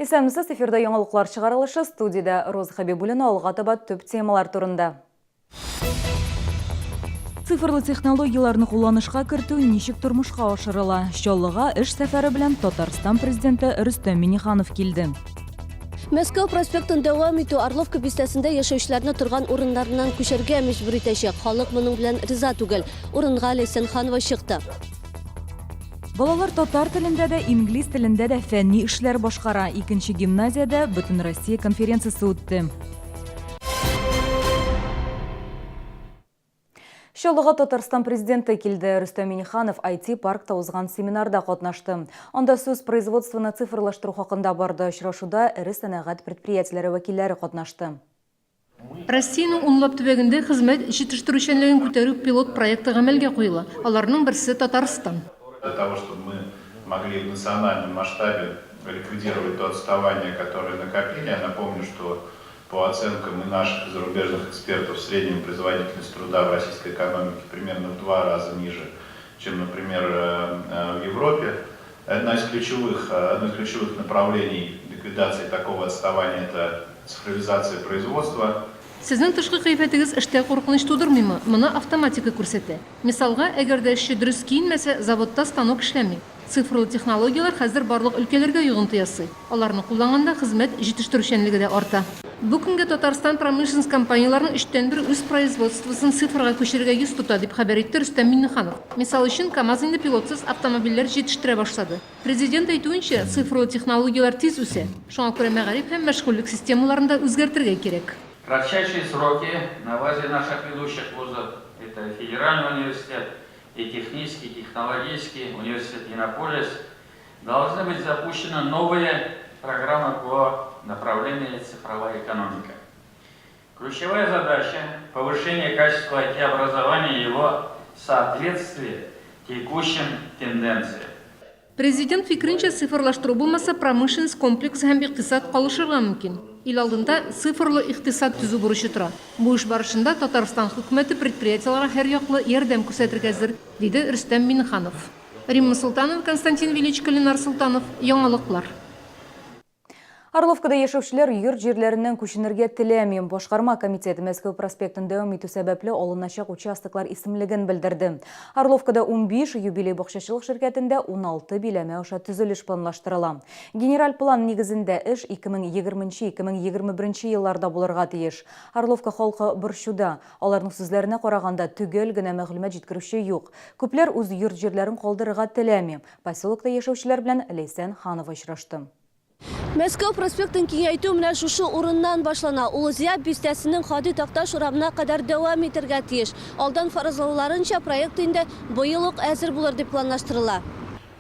Исәнмесез, эфирда яңалыклар чыгарылышы, студиядә Роза Хәбибуллина алга таба төп темалар турында. Цифрлы технологияләрне кулланышка кертү ничек тормышка ашырыла? Чаллыга эш сәфәре белән Татарстан Президенты Рөстәм Миңнеханов килде. Мәскәү проспектын дәвам итү Орловка бистәсендә яшәүчеләрне торган урыннарыннан күчәргә мәҗбүр итәчәк. Халык моның белән риза түгел. Урынга Ләйсән Ханова чыкты. Балалар татар телендә дә, инглиз телендә дә фәнни эшләр башкара. Икенче гимназиядә Бөтенроссия конференциясе үтте. Чаллыга Татарстан президенты килде. Рөстәм Миңнеханов IT-паркта узган семинарда катнашты. Анда сүз производствоны цифрлаштыру хакында барды. Очрашуда эре сәнәгать предприятиеләре вәкилләре катнашты. Россиянең унлап төбәгендә хезмәт җитештерүчәнлеген күтәрү пилот проекты гамәлгә куела. Аларның берсе, Татарстан. Для того, чтобы мы могли в национальном масштабе ликвидировать то отставание, которое накопили, я напомню, что по оценкам и наших, и зарубежных экспертов, в среднем производительность труда в российской экономике примерно в два раза ниже, чем, например, э, э, в Европе. Одно из ключевых, э, одно из ключевых направлений ликвидации такого отставания – это цифровизация производства. Сезнең тышкы кыяфәтегез эштә куркыныч тудырмыймы? Моны автоматика күрсәтә. Мисалга, әгәр дә эшче дөрес киенмәсә, заводта станок эшләми. Цифрлы технологияләр хәзер барлык өлкәләргә йогынты ясый. Аларны кулланганда хезмәт җитештерүчәнлеге дә арта. Бу көнгә Татарстан промышленность компанияләренең өчтән бере үз производствосын цифрга күчерергә йөз тота, дип хәбәр итте Рөстәм Миңнеханов. Мисал өчен, КАМАЗ инде пилотсыз автомобильләр җитештерә башлады. Президент әйтүенчә, цифрлы технологияләр тиз үсә. Шуңа күрә мәгариф һәм мәшгульлек системаларын да үзгәртергә кирәк. В кратчайшие сроки на базе наших ведущих вузов, это и федеральный университет, и технический, и технологический университет Иннополис, должны быть запущены новые программы по направлению цифровая экономика. Ключевая задача – повышение качества IT-образования и его соответствие текущим тенденциям. Президент фикеренчә, цифрлаштыру булмаса, промышленность комплексы һәм икътисад калышырга мөмкин. Ил алдында цифрлы икътисад төзү бурычы тора. Бу эш барышында Татарстан хөкүмәте предприятиеләргә һәрьяклы ярдәм күрсәтергә әзер, диде Рөстәм Миңнеханов. Римма Солтанова, Константин Величко, Ленар Солтанов, Яңалыклар. Орловкада яшәүчеләр йорт җирләреннән күченергә теләми. Башкарма комитет Мәскәү проспектын дәвам итү сәбәпле алыначак участоклар исемлеген белдерде. Орловкада 15, Юбилей бакчачылык ширкәтендә 16 биләмә аша төзелеш планлаштырыла. Генераль план нигезендә эш 2020-2021 елларда булырга тиеш. Орловка халкы борчуда. Аларның сүзләренә караганда, төгәл генә мәгълүмат җиткерүче юк. Күпләр үз йорт-җирләрен калдырырга теләми. Поселокта яшәүчеләр белән Ләйсән Ханова очрашты. Мәскәү проспектын киңәйтү менә шушы урыннан башлана. Ул Зяб бистәсенең Һади Такташ урамына кадәр дәвам итәргә тиеш. Алдан фаразлауларынча, проект инде быел ук әзер булыр дип планлаштырыла.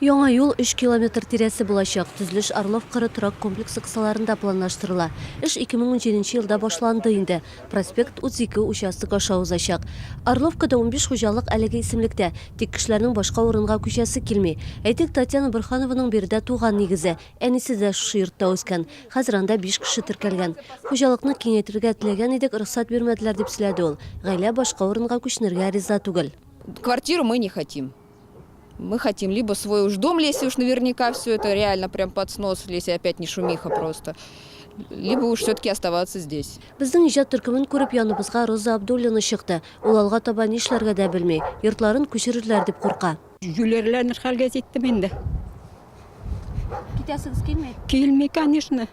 Яңа юл өч километр тирәсе булачак. Төзелеш Орлов кыры торак комплексы кысаларында планлаштырыла. Эш 2017 нче елда башланды инде. Проспект 32 участок аша узачак. Орловкада 15 хуҗалык әлеге исемлектә. Тик кешеләрнең башка урынга күчәсе килми. Әйтик, Татьяна Борһанованың биредә туган нигезе. Әнисе дә шушы йортта үскән. Хәзер анда биш кеше теркәлгән. Хуҗалыкны киңәйтергә теләгән идек, рөхсәт бирмәделәр, дип сөйләде ул. Гаилә башка урынга күченергә риза түгел. Квартиру мы не хотим. Мы хотим либо свой уж дом, если уж наверняка все это реально прям под снос, если опять не шумиха просто, либо уж все-таки оставаться здесь. Безнең иҗат төркемен күреп, яныбызга Роза Абдуллина чыкты. Ул алга таба нишләргә дә белми. Йортларын күчерерләр дип курка. Җүләрләнер хәлгә җиттем инде. Китәсегез килми? Килми, конечно.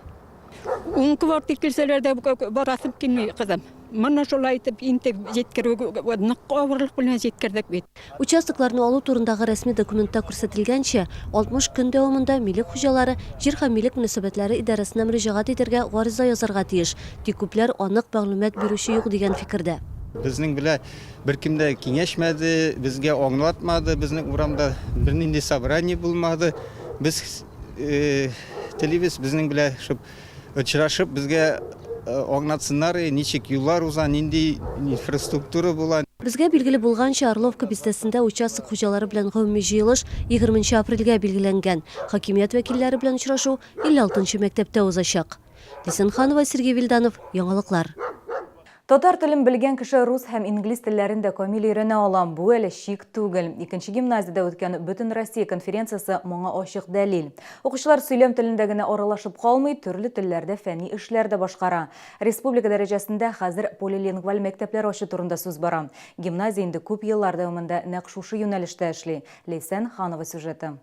Ун квартир килсәләр дә барасым килми, кызым. Моны шулай итеп интек җиткерү нык авырлык белән җиткердек бит. Участокларны алу турындагы рәсми документта күрсәтелгәнчә, 60 көн дәвамында милек хуҗалары Җир һәм милек мөнәсәбәтләре идарәсенә мөрәҗәгать итәргә гариза язарга тиеш. Тик күпләр анык мәгълүмат бирүче юк дигән фикердә. Безнең белән беркем дә киңәшмәде, безгә аңлатмады, безнең урамда бернинди собрание булмады. Без Телибез безнең белән шуп очрашып, безгә аңлатсыннар, ничек юллар уза, нинди инфраструктура була. Безгә билгеле булганча, Орловка бистәсендә участок хуҗалары белән гомуми җыелыш 20 нче апрельгә билгеләнгән. Хакимият вәкилләре белән очрашу 56 нчы мәктәптә узачак. Ләйсән Ханова, Сергей Вильданов, Яңалыклар. Татар телен белгән кеше рус һәм инглиз телләрен дә камил өйрәнә ала. Бу әле чик түгел. Икенче гимназиядә үткән Бөтенроссия конференциясе моңа ачык дәлил. Укучылар сөйләм телендә генә аралашып калмый, төрле телләрдә фәнни эшләр дә башкара. Республика дәрәҗәсендә хәзер полилингваль мәктәпләр ачу турында сүз бара. Гимназия инде күп еллар дәвамында нәкъ шушы юнәлештә эшли. Ләйсән Ханова сюжеты.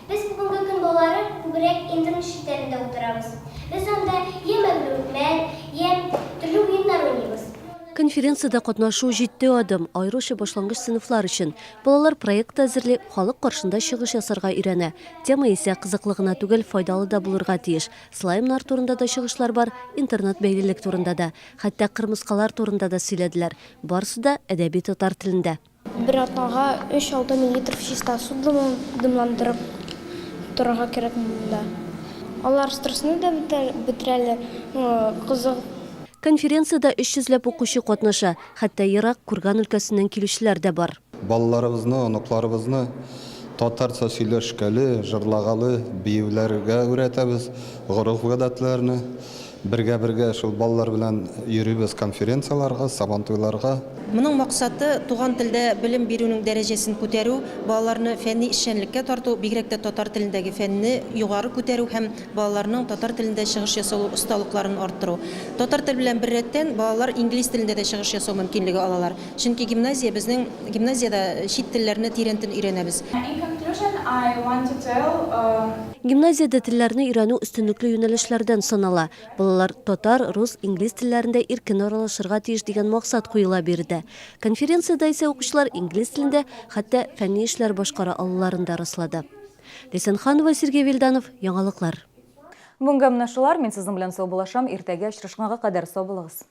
Без бүгенге көн балалары күбрәк интернет челтәрендә утырабыз. Без анда йә мәгълүмат, йә төрле уеннар уйныйбыз. Конференциядә катнашу җитди адым, аеруча башлангыч сыйныфлар өчен. Балалар проект та әзерли, халык каршында чыгыш ясарга өйрәнә. Тема исә кызыклы гына түгел, файдалы да булырга тиеш. Слаймнар турында да чыгышлар бар, интернет-бәйлелек турында да. Хәтта кырмыскалар турында да сөйләделәр. Барысы да әдәби татар телендә. Бер атнага өч-алты миллилитр чиста су дымландырып торырга кирәк монда. Алар стрессны да бетерәләр, кызык. Конференциядә 300 ләп укучы катнаша, хәтта ерак Курган өлкәсеннән килүчеләр дә бар. Балаларыбызны, оныкларыбызны татарча сөйләшкәле, җырлагалы, биюләргә өйрәтәбез, гореф-гадәтләрне. Бергә-бергә шул балалар белән йөрибез конференцияләргә, сабантуйларга. Моның максаты, туган телдә белем бирүнең дәрәҗәсен күтәрү, балаларны фәнни эшчәнлеккә тарту, бигрәк тә татар телендәге фәнне югары күтәрү һәм балаларның татар телендә чыгыш ясалу осталыкларын арттыру. Татар теле белән беррәттән, балалар инглиз телендә дә чыгыш ясау мөмкинлеге алалар. Чөнки гимназия безнең гимназиядә чит телләрне тирәнтен өйрәнәбез. In conclusion, I want to tell. Гимназиядә телләрне өйрәнү өстенлекле юнәлешләрдән санала. Балалар татар, рус, инглиз телләрендә иркен аралашырга тиеш дигән максат куела биредә. Конференциядә исә укучылар инглиз телендә хәтта фәнни эшләр башкара алуларын да раслады. Ләйсән Ханова, Сергей Вильданов, Яңалыклар. Бүгенгә менә шулар. Мин сезнең белән саубуллашам. Иртәгә очрашканга кадәр сау булыгыз.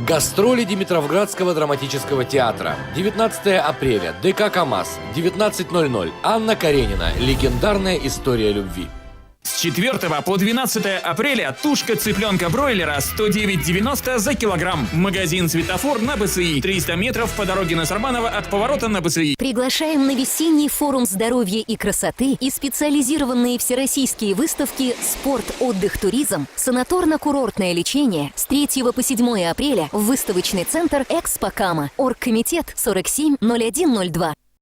Гастроли Димитровградского драматического театра. 19 апреля. ДК КАМАЗ. 19.00. Анна Каренина. Легендарная история любви. С 4 по 12 апреля тушка цыпленка бройлера 109,90 за килограмм. Магазин «Светофор» на БСИ. 300 метров по дороге на Сарманова от поворота на БСИ. Приглашаем на весенний форум здоровья и красоты и специализированные всероссийские выставки «Спорт, отдых, туризм», «Санаторно-курортное лечение» с 3 по 7 апреля в выставочный центр «Экспо Кама». Оргкомитет 47 0102.